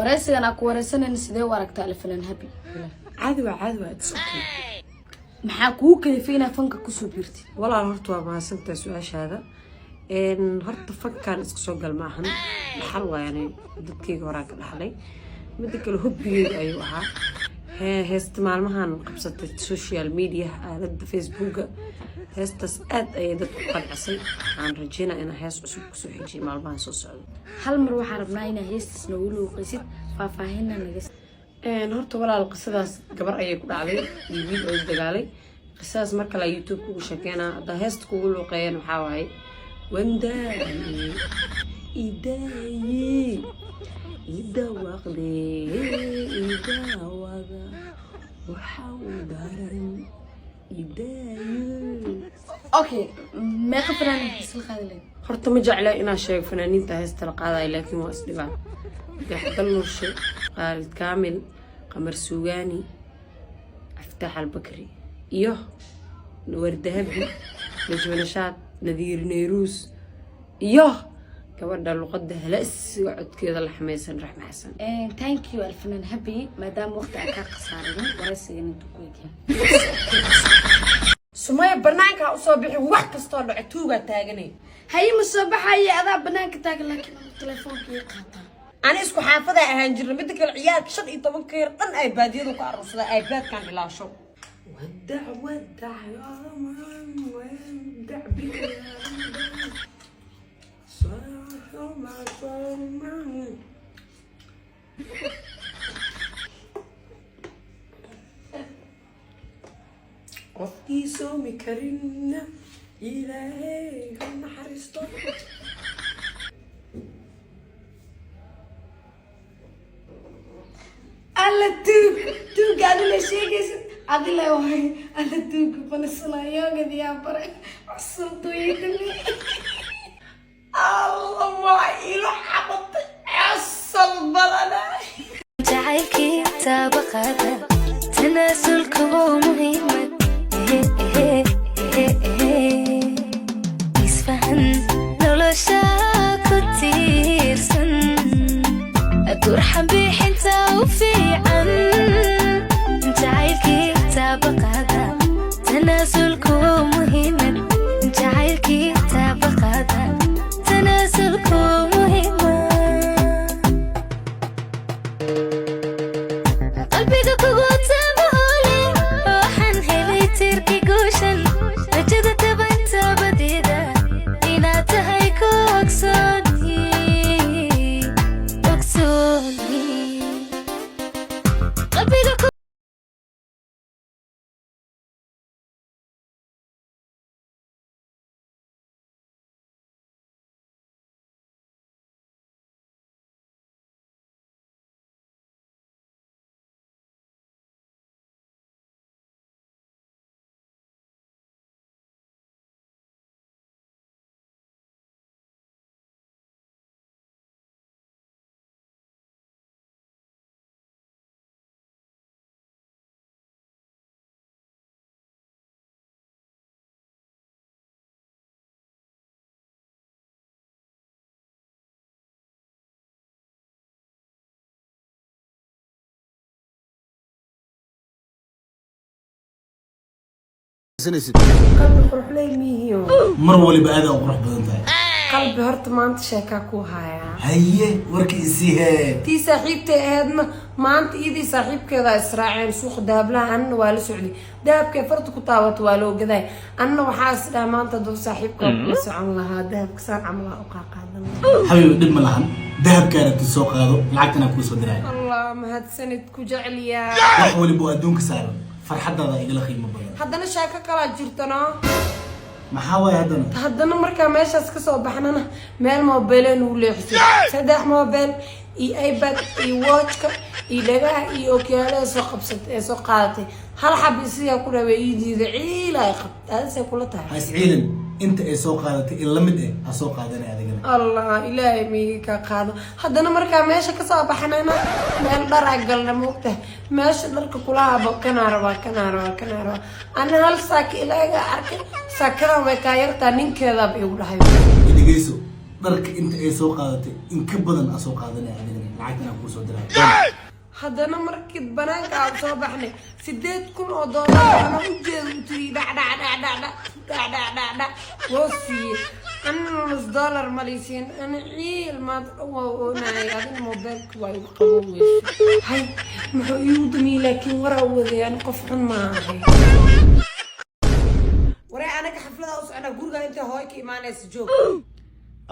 Waraysigan aa ku waraysanayna, sidee u aragtaa, Alfanaan Happy? Caadi waa, caadi waa, it's okay. Maxaa kugu kalifay inaad fanka kusoo biirtid? Walaal, horta waa mahadsantahay su-aashaada. Horta fankan iska soo gal maahan, dhaxal waayane, dadkayga horaa ka dhaxlay. Midda kale, hobbigeyga ayuu ahaa. Heesta maalmahan qabsatay social media, aalada Facebooka, heestaas aad ayay dadku qancisay. Waxaan rajeynaa inaan hees cusub kusoo xijiyay maalmahan soo socdo. Hal mar waxaan rabnaa inaad heestaas noogu luuqaysid, faahfaahinna naga. Horta walaal, qisadaas gabar ayay ku dhacday iyo wiil oo isdagaalay. Qisadaas mar kale YouTube kugu sheekeynaa. Haddaa heesta kugu luuqeeyeen, waxaa waaye: wandaaye idaaye idawaqde idawada waxa u daran idaaye. Okay, meeqa fanaan hees la qaadi lahayd? Horta ma jecla inaan sheego fanaaniinta heesta la qaadayo, laakiin waa isdhibaa: Dayaxdal Nurshe, Khaalid Kaamil, Qamar Suugaani, Aftaax Albakri iyo Wardahabi, Najma Nashaad, Nadiir Neyruus iyo gabadha luqadda halasiga codkeeda la xamaysan, Raxme Xasan. Thank you, Alfanaan Happy. Maadaama waqti aan kaa khasaarin, waraysigan intuu ku egyahay. Sumaya, banaanka ha usoo bixi. Wax kastoo dhaco, tuugaa taaganay. Haye, ma soo baxaya, adaa banaanka taagan, laakiin anu telefoonka ii qaataa. Ani isku xaafadaa ahaan jirna. Midda kale, ciyaalka 15-ka yar dhan ay baadiyadu ku aruursadaa, iPadkan ilaasho. Wadac wadac wadac. Qofkii soomi karinna Ilaahay ha naxariisto. Alla tuug, tuugga adila sheegaysid, adila waay. Alla tuug banisanayoogadiyaa bare cusubtooyidami. Alla, waa ilo cabatay, asal badana. Jacaylkii taabaqaada, tanaasulka waa muhiimad. Isfahan nolosha ku tiirsan, durxan bixinta u fiican. Jacaylkii taabaqaada, tanaasulka waa muhiimad. Jacaylkii taabaqaada, tanaasulka waa muhiimad. Qalbiga kugu taabahole, waxaan helay tirki guushan, rajada tabantabadeeda inaad tahay ku ogsooni, ogsooni qalbiga ku. Qalbi quruxley miihiyo. Mar waliba aad u qurux badan tahay. Qalbi, horta maanta sheekaa ku hayaa. Haye, warka isii hee. Tii saaxiibtay ahaydna maanta iyadii saaxiibkeeda israaceen suuqa dahablaha. Anna waa la socday. Dahabkay farta ku taabato waa loo gaday. Anna waxaa is dhaha, maanta dad saaxiibka kula socon lahaa, dahabka saan camalaa u qaaqaadan. Xabiibi, dhib ma lahan. Dahabkaa rabtid soo qaado, lacagtana kuu soo diraya. Allah, mahadsanid, ku jeceliyaa. Wax waliba oo adduunka saaran, farxadaada igala qiimo badan. Haddana sheeko kalaa jirtano. Maxaa waaye haddana? Haddana markaa meeshaas kasoo baxnana, meel mobileen uu leexisay, saddex mobile iyo iPad iyo watchka iyo dhagaha iyo okyaalaha soo qabsatay ee soo qaadatay. Hal xabi sidaa ku dhaway ii diiday, ciila ay qabtay. Adisay kula tahay? Ha isciidan. Inta ay soo qaadatay in la mid eh ha soo qaadanay adigana. Allah, Ilaahay miiga ka qaado. Haddana markaa meesha kasoo baxnana, meel dharaa galna, moogtahay, meesha dharka kulahaaba, kanaa rabaa, kanaa rabaa, kanaa rabaa. Ana hal saaka ilaaga arkay, saakadan way kaa yartaa, ninkeedaaba igu dhahay. Dhegeyso, dharka inta ay soo qaadatay in ka badan ha soo qaadanay adigana. Lacagtan aan kuu soo diray. Haddana markii banaanka aan soo baxnay, $8,000 ana u jeeda u tiri dhac dhac dhac dhac dhac dhac dhac dhac dhac woo siiyey. Anina nus dollar malaysiin. Ana ciil maanta dhan waa oonayay. Adina mobeelka waa igu qaban weysa. Hay, muxuu iigu damiyey? Laakiin waraa waday, ani qof xun ma ahay. Waree, anaga xaflada u socnaa, guriga intay hooy ka imaanaysa joog.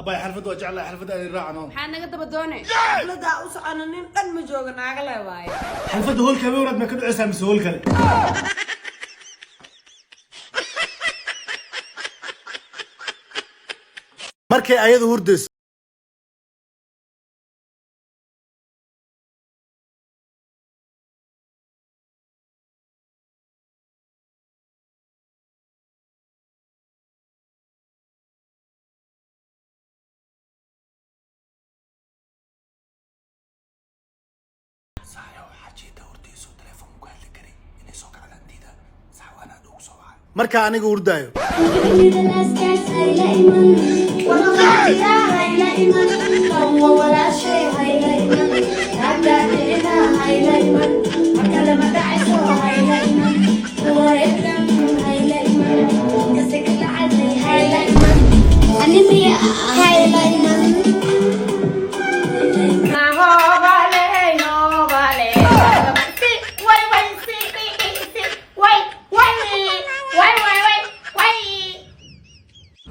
Abay, xalfadda waa jeclahay, xalfadda aan raacno. Maxaa naga daba doonay? Xafladaa u socona nin dhan ma jooga, naaga le waaye. Xalfadda hoolka habeen ma ka dhacaysaa mise hool kale? Markay ayadu hurdayso. Marka aniga hurdaayo.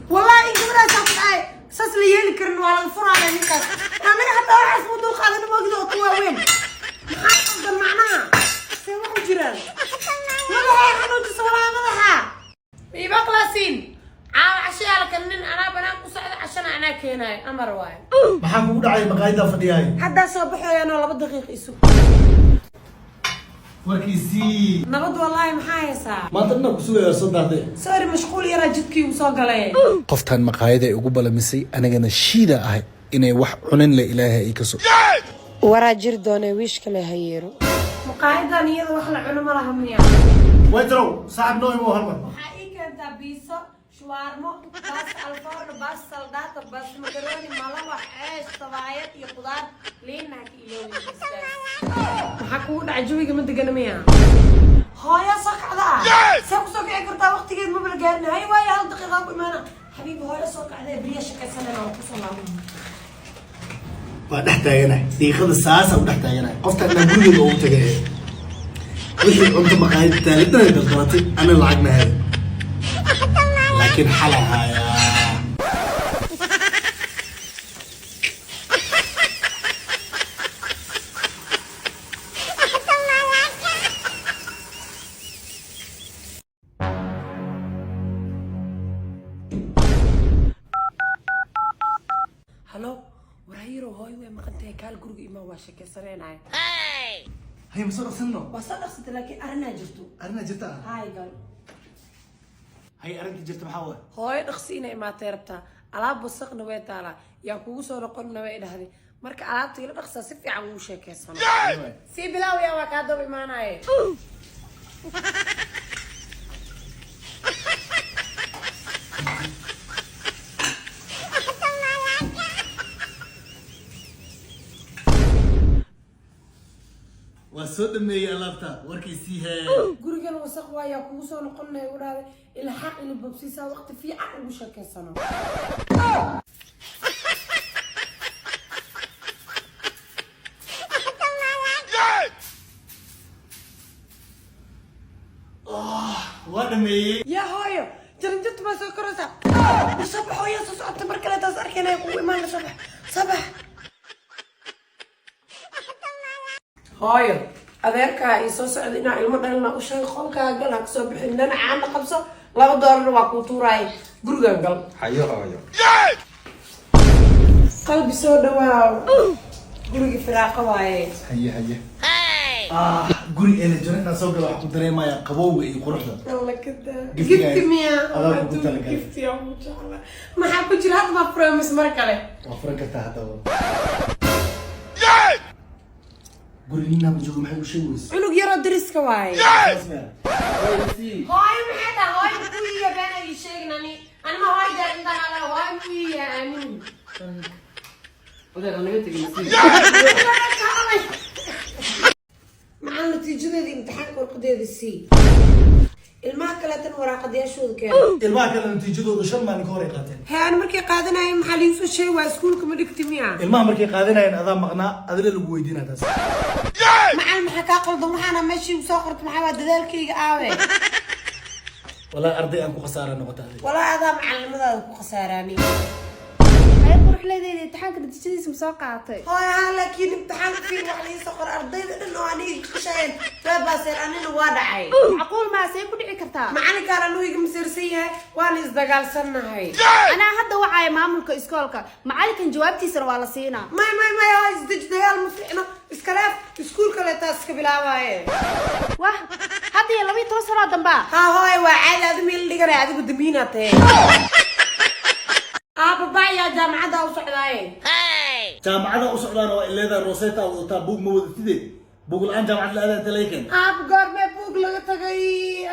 Wallahi gabadhaas ku dhacay, saas la yeeli karin, waa laga furaaya ninkaas. Annaga hataa waxaas mu dul qaadan moogida oo ka waaweyn. Maxaa qaldan macnaha? See wax u jiraan? Madaxa xanuujisa walaa madaxa iba qlaasiin. Caawa cashayaa la nin anaa banaan ku socda, cashana anaa keenaayo, amar waayo. Maxaa kugu dhacay? Maqaayaddaa fadhiyaay. Haddaa soo baxooyaanoo 2 daqiiq isu. Warkiisii. Nabad wallaahi, maxaa haysaa? Maanta dhanaa ku sugaya, soo daahday. Sorry, mashquul yaraa jidkii uu soo galay. Qoftan maqaayada ay ugu balamisay, anigana shiida ahay inay wax cunin le Ilaahay ay ka soo Waraa jiri doonee, wiish kale ha yeero. Maqaayadan iyada wax la cuno ma laha miya? Waytarow, saaxib, noo imo hal mar. Waxaa ii keentaa biiso, shuwaarmo, baas alforno, baas saldaato, baas makaroni, malawax, ceesh, sabaayad iyo qudaar. Liinna ha ka iloobin, basbaas. Maxaa kugu dhaca? Jawiga ma degana miya? Hooyaa soo kacda ah, see kusoo kici kartaa? Waqtigeed maba la gaarin. Hay waayo, hal daqiiqa ku imaana. Xabiibi, hooyo soo kacda ee beriya shaqaysanayna waa kusoo laaban. Waa dhex taaganahay diiqada, saasa u dhex taaganahay. Qoftan inaan gurigeeda ugu tagay, wixii cunto maqaayad taalidana daldalatay, ana lacag ma hayo, laakiin xala hayaa. Halo, warayiro, hooyo way maqan tahay, kaal guriga imaa, waa sheekaysanaynaaya. Hay, ma soo dhaqsanno? Waa soo dhaqsatay, laakiin arrinaa jirto. Arrinaa jirta ah? Hay gal. Hay, arrinta jirta maxaa waay? Hooyo dhaqsi inay imaatay rabtaa, alaab wasaqna way taalaa, yaa kugu soo noqonna way dhahday. Marka alaabta ila dhaqsaa, si fiican ugu sheekeysano. Sii bilaawaya, waa kaa daba imaanaye. Waa soo dhameeyey alaabta, warkiisii hee. Gurigan wasaq waayaa, kugu soo noqonna u dhahday. Ilxaq ila bobsiisaa, waqti fiican ugu sheekeysano. Waa dhameeyey. Yaa hooyo, jaranjarta baa soo koraysaa. War soo bax, hooyo soo socota. Mar kale taas arkayna kugu imaana. Soo bax, soo bax. Hooyo, adeerkaa ii soo socda inaa ilmo dhalina u sheeg. Qolkaa gal, ha kasoo bixin, dhana caana qabso, 2 doolarna waa kuu tuuraay. Gurigan gal. Hayo hooyo. Qalbi, soo dhawaaw, gurigi firaaqa waaye. Haye haye, ah, guri eela jiro inaan soo galo waxaan ku dareemayaa qabowga iyo quruxda. Alla kadaa. Giftiga Gifti miya? Adaa kugu talagalay. Gifti aan ku jeclaa. Maxaa ku jira hadda? Baa promise mar kale. Waa furan kartaa haddaba. Guri ninaaba joogo, maxay u sheegi weyse? Cunug yaroo dariska waaye. Saas miya? Hooyo maxay tahay? Hooyo muxuu been ay sheegin ani. Ani ma hooyo jaar intaan ala hooyo muxuu aamin. Adeer, ha naga tegin nasiib. Maxaa natiijadeeda imtixaanka? Warqadeeda sii. Ilmaha kaleetan waraaqadayaashooda keena. Ilmaha kale natiijadooda 5 maalin ka hor ay qaateen. Hee, aan markay qaadanayay maxaa liigu soo sheegi? Waa iskuulka ma dhigti miya? Ilmaha markay qaadanayeen adaa maqnaa, adila lagu weydiinaa taas. Macalin, maxaa kaa qaldan? Waxaana meeshii igu soo qorta maxaa waa dadaalkayga aawe? Walaa arday aan ku khasaara noqota adiga. Walaa adaa macalinimadaada ku khasaaraani. Ay, quruxleydeyda, imtixaanka natiijadiisa ma soo qaadatay? Hooy, haa, laakiin imtixaanka fiir wax liii soo qor. Ardayda dhan oo aniga qashayeen way baaseen, anina waa dhacay. Macquul maa, see ku dhici kartaa? Macalinkaan anuu iga masiirsan yahay, waana isdagaalsannahay. Anaa hadda wacaya maamulka iskoolka, macalinkan jawaabtiisana waa la siinaa. May, may, may, hooy, isdeji, dagaal ma fiicno. Iskaleef iskuul kale taas iska bilaabaaye. Wah, hadda iyo 12 sanoo dambaa. Haa hooy, waa caadi. Adi meel dhiganay, adigu damiinaa tahe. Aababaayaa, jaamacadda u socdaaye. Jaamacada u socdaana waa ileedaa. Roseta wadataa, buug ma wadatide? Buug la-aan jaamacad la aadaa inta laga keen? Aab, goormee buug laga tagay?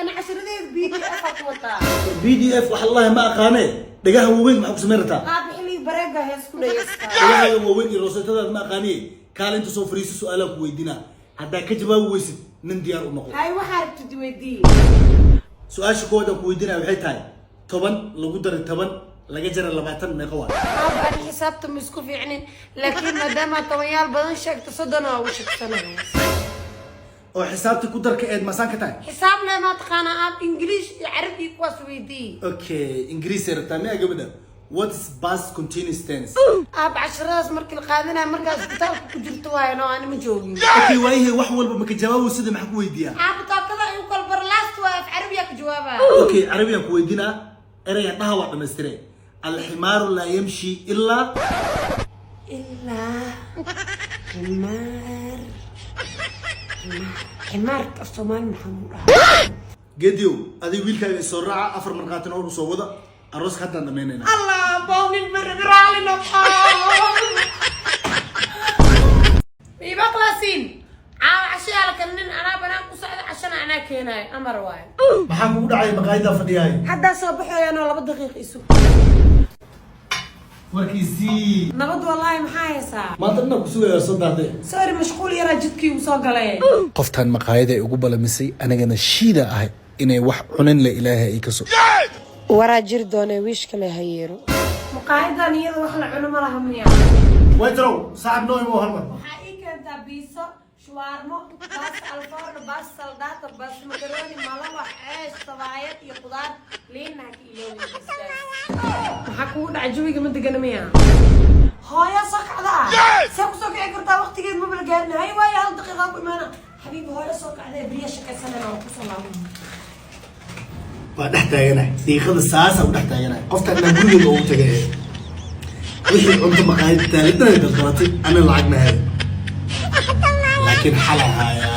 Ana cashiradeeda PDF aa ku wataa. PDF wax allahi ma aqaane. Dhagaha waaweyn maxaa ku samayn rabtaa? Aab, xilli bareega hees ku dhageysta. Dhagahaaga waaweyn iyo rosetadaad ma aqaaniye. Kaalinta soo fariiso, su-aalaa ku weydiinaa. Haddaa ka jawaabi weysid, nin diyaar u noqo. Hay, waxaa rabtid weydii. Su-aasha koowaad aan ku weydiinaya waxay tahay: 10 lagu daray 10 laga jara 20 meeqa waa? Aab, ani xisaabta ma isku fiicnin, laakiin maadaama tobanyaal badan sheegto, 30 waa ugu sheegsanaya. Oo xisaabta ku darka eed masaan ka tahay? Xisaab le ma taqaanaa aab, Ingiliish iyo Carabi kuwaas weydii. Okay, Ingiriis ay rabtaa miya gabadha? What is past continuous tense? Aab, casharadaas markii la qaadanaya markaa isbitaalka ku jirto waayo, no, ani ma joogin. Okay, waayahay, wax walba maka jawaabo sida maxaa ku weydiiyaa? Aab, taakada ay u kala bar last waa af Carabiya ka jawaabaa. Okay, Carabiyaan ku weydiinaa. Ereyga dhaha waa dhamaystire: alximaaru laa yamshi ilaa Ilaa ximaar. Ximaarka af Soomaali maxaa lagu dhahaa? Geediyow, adiga wiilkaaga isoo raaca, afar markhaatina hor usoo wada. Arooska haddaan dhamaynayna. Allah, bawnin marag raali noqo. Iba qlasin caawa cashayaala kan nin anaa banaan ku socda, cashana anaa keenaayo, amar waayo. Maxaa kugu dhacay? Maqaayadaa fadhiyaay. Haddaa soo baxooyaanoo 2 daqiiq isu. Warkiisii. Nabad wallaahi, maxaa haysaa? Maanta dhanaa ku sugaya, soo daahday. Sorry, mashquul yaraa jidkii uu soo galay. Qoftaan maqaayada ay ugu balamisay, anigana shiida ahay inay wax cunin le Ilaahay ay ka soo Waraa jiri doonee, wiish kale ha yeero. Maqaayadan iyada wax la cuno ma laha miya? Waytarow, saaxib, noo imo hal mar. Waxaa ii keentaa biiso, shuwaarmo, baas alforno, baas saldaato, baas makaroni, malawax, ceesh, sabaayad iyo qudaar. Liinna ha ka iloobin. Basbaas. Maxaa kugu dhaca? Jawiga ma degana miya? Hooyaa soo kacda ah, see kusoo kici kartaa? Waqtigeed maba la gaarin. Hay waayo, hal daqiiqa ku imaana. Xabiibi, hooyo soo kacda ee beriya shaqaysanana waa kusoo laaban. Waa dhex taaganahay diiqada, saasa u dhex taaganahay. Qoftaan inaan gurigeeda ugu tagay wixii cunto maqaayad taalay dhan ay daldalatay, ana lacag ma hayo, laakiin xal ahaaya.